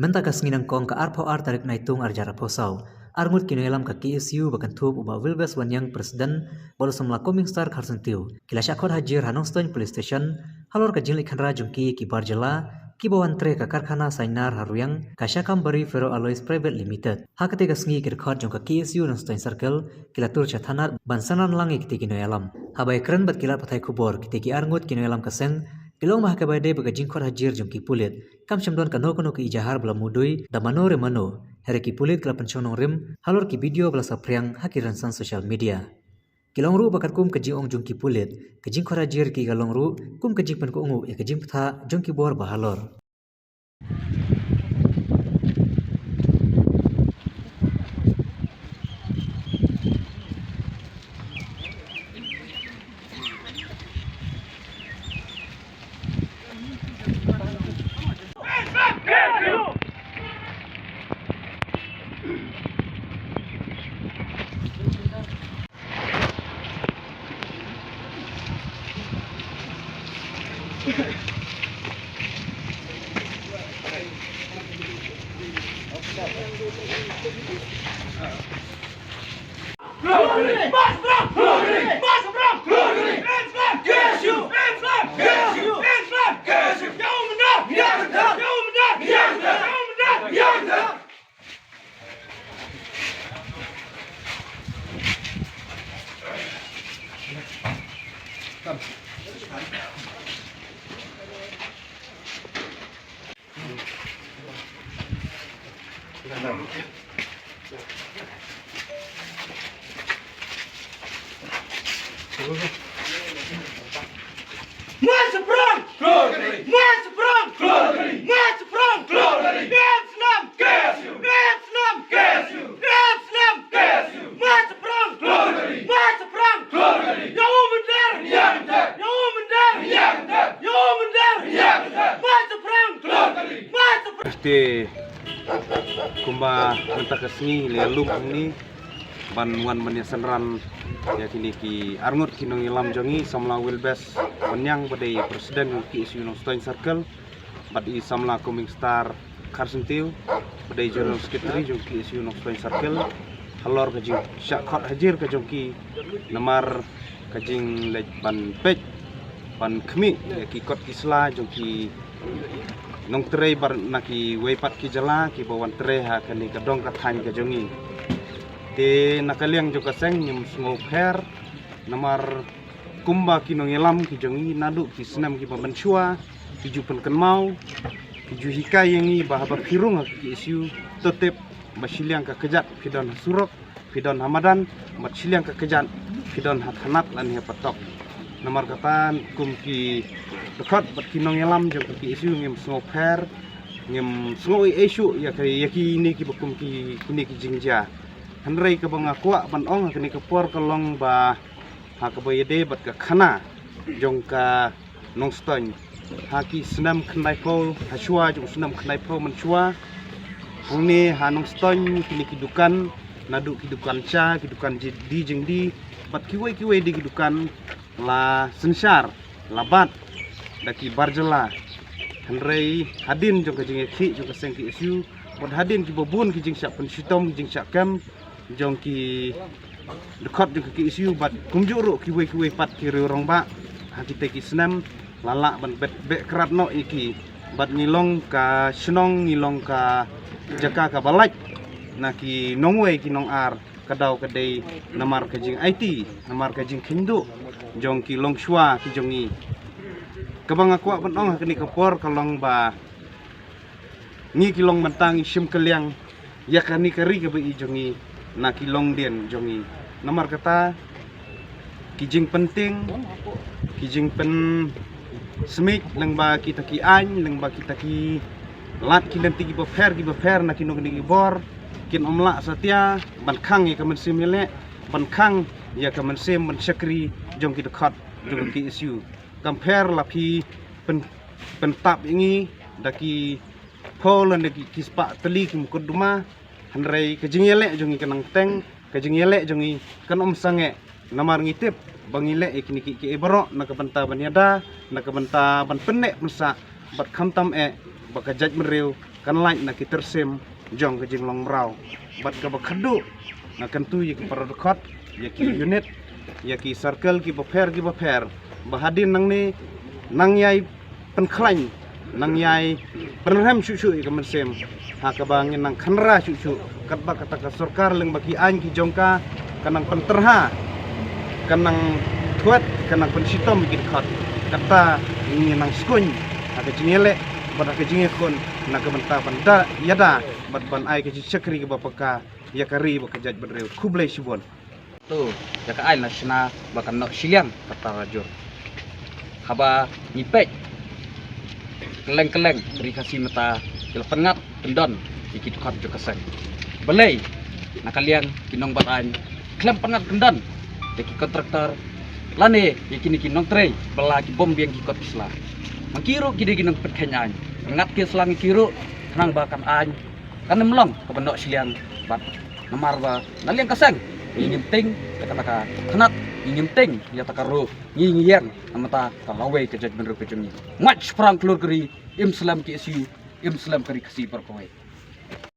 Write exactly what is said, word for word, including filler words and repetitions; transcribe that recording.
Mynta ka sngi nyngkong ka arphew ar tarik Naitung arhajar arphew saw, arngut ki nongïalam ka K S U ba kynthup u Bah Wilbes Wanniang, President, bad u samla Coming Star Kharsyntiew, ki la shah khot hajir ha Nongstoiñ Police Station halor ka jingleit khynra jong ki ki bar jylla kiba wan trei ka karkhana Sainar ha Rwiang, ka Shakambari Ferro Alloys Private Limited. Ha katei ka sngi ki dkhot jong ka K S U Nongstoiñ Circle ki la tur sha thanat ban synran lang ïa kitei ki nongïalam. Haba ïakren bad ki lad pathai khubor, kitei ki arngut ki nongïalam ka seng ki la ong ba ha kaba ïadei bad ka jingkhot hajir jong ki pulit, kam shym don kano kano ka ijahar ba la mudui da mano re mano. Hynrei ki pulit ki la pynshong nongrim halor ki video ba la saphriang ha ki rynsan social media. Ki la ong ruh ba katkum ka jingong jong ki pulit, ka jingkhot hajir ki ka long ruh kum ka jingpynkohnguh ïa ka jingbthah jong ki bor ba halor. March front! March front! March front! Islam! Islam! Islam! March front! March front! Ïa u mynder! Ïa u mynder! Ïa u mynder! March front! March front! Te kumba mynta ka sngi la lum hangne ban wan ban ïa synran ïa kine ki arngut ki nongïalam jong ngi, samla Wilbes Wanniang ba dei President jong K S U Nongstoiñ Circle, bad i samla Coming Star Kharsyntiew ba dei General Secretary jong K S U Nongstoiñ Circle, halor ka jingshah khot hajir ka jong ki namar ka jingleit ban peit ban khmih ïa ki kot ki sla jong ki nongtrei bar na kiwei pat ki jylla kiba wan trei ha kane ka dong ka thaiñ ka jong ngi. Te na ka liang jong ka seng ngim sngewpher namar kumba ki nongïalam ki jong ngi naduh ki snem kiba mynshuwa ki ju pynkynmaw, ki ju hikai ïa ngi ba haba phi rung ha ka K S U to tip ba shiliang ka kjat phi don ha surok, phi don ha madan, bad shiliang ka kjat phi don ha thanat lane ha patok. Namar kata kum ki dkhot bad ki nongïalam jong ka K S U ngim sngewpher, ngim sngew ei ei shuh ïa ka, ïa kine kiba kum ki, kine ki jingjia. Hynrei kaba nga kwah ban ong ha kane ka por ka long ba ha kaba ïadei bad ka khana jong ka Nongstoiñ ha ki snem khyndaiphew, ha shuwa jong snem khyndaiphew mynshuwa, hangne ha Nongstoiñ kine ki dukan, naduh ki dukan cha, ki dukan ji-, di jingdi bad kiwei kiwei de ki dukan la synshar, la bat da ki bar jylla. Hynrei hadien jong ka jingïakhih jong ka seng K S U bad hadien kiba bun ki jingshah pynshitom, ki jingshah kem jong ki dkhot jong ka K S U bad kumjuh ruh kiwei kiwei pat ki riew rangbah ha kitei ki snem la lah ban bet beh krad noh ïa ki. Bad ngi long ka shnong, ngi long ka jaka kaba lait na ki nongwei ki nongar, ka daw ka dei namar ka jingaiti, namar ka jingkheiñ duh jong ki longshuwa ki jong ngi. Kaba nga kwah ban ong ha kane ka por ka long ba ngi ki long bynta ngi shim kylliang ïa kane ka ri kaba i jong ngi na ki longdien jong ngi. Namar kata ki jingpynting, ki jingpynsmit lyngba kita ki aiñ, lyngba kita ki lad ki lynti kiba pher kiba pher na kino kino ki bor kin ym lah satia ban khang ïa ka mynsiem ïaleh, ban khang ïa ka mynsiem ban shakri jong ki dkhot jong ka K S U. Kam pher la phi pyn, pyntap ïa ngi da ki phew lane ki, ki spah tylli ki mukotduma, hynrei ka jingïaleh jong ngi ka nang teng, ka jingïaleh jong ngi kan ym sangeh. Namar ngi tip ba ngi leh ïa kine ki, ki ei baroh na ka bynta ban ïada, na ka bynta ban pynneh pynsah, bad khamtam eh ba ka jaitbynriew kan lait na ki tyrsim jong ka jinglong mraw. Bad kaba khadduh, nga kyntu ïa ki para dkhot, ïa ki unit, ïa ki circle kiba pher kiba pher, ba hadien nangne nang ïai pynkhlaiñ, nang ïai pynrem shuh shuh ïa ka mynsiem, ha kaba ngin nang khynra shuh shuh katba kata ka sorkar lyngba ki aiñ ki jong ka, ka nang pyntyrha, ka nang thuet, ka nang pynshitom ïa ki dkhot. Kata ngin nang skuiñ ha ka jingïaleh bad ha ka jingïakhun na ka bynta ban da ïada bad ban ai ka jingshakri kaba paka ïa ka ri bad ka jaitbynriew. Khublei shibun. To, ïa ka aiñ la shna ba kan noh shiliang, kata la jur. Haba ngi peit kylleng kylleng, ka ri Khasi mynta ki la pynngat kyndon ïa ki dkhot jong ka seng. Balei na ka liang ki nongbat aiñ khlem pynngat kyndon ïa ki kontraktor lane ïa kine ki nongtrei ba la ki bym biang ki kot ki sla? Ma ki ruh ki dei ki nongpynkheiñ aiñ, pynngat ki sla ïa ki ruh khnang ba kan aiñ kan ym long kaba noh shiliang. Bad namar ba na liang ka seng ngi ngim tieng ïa kata ka tnat, ngi ngim tieng ïa kata ka ruh, ngi ngi ïeng na mynta ka lawei ka jaitbynriew ka jong ngi. Mach phrang klur ka ri, im slem ki issue, im slem ka ri Khasi baroh kawei.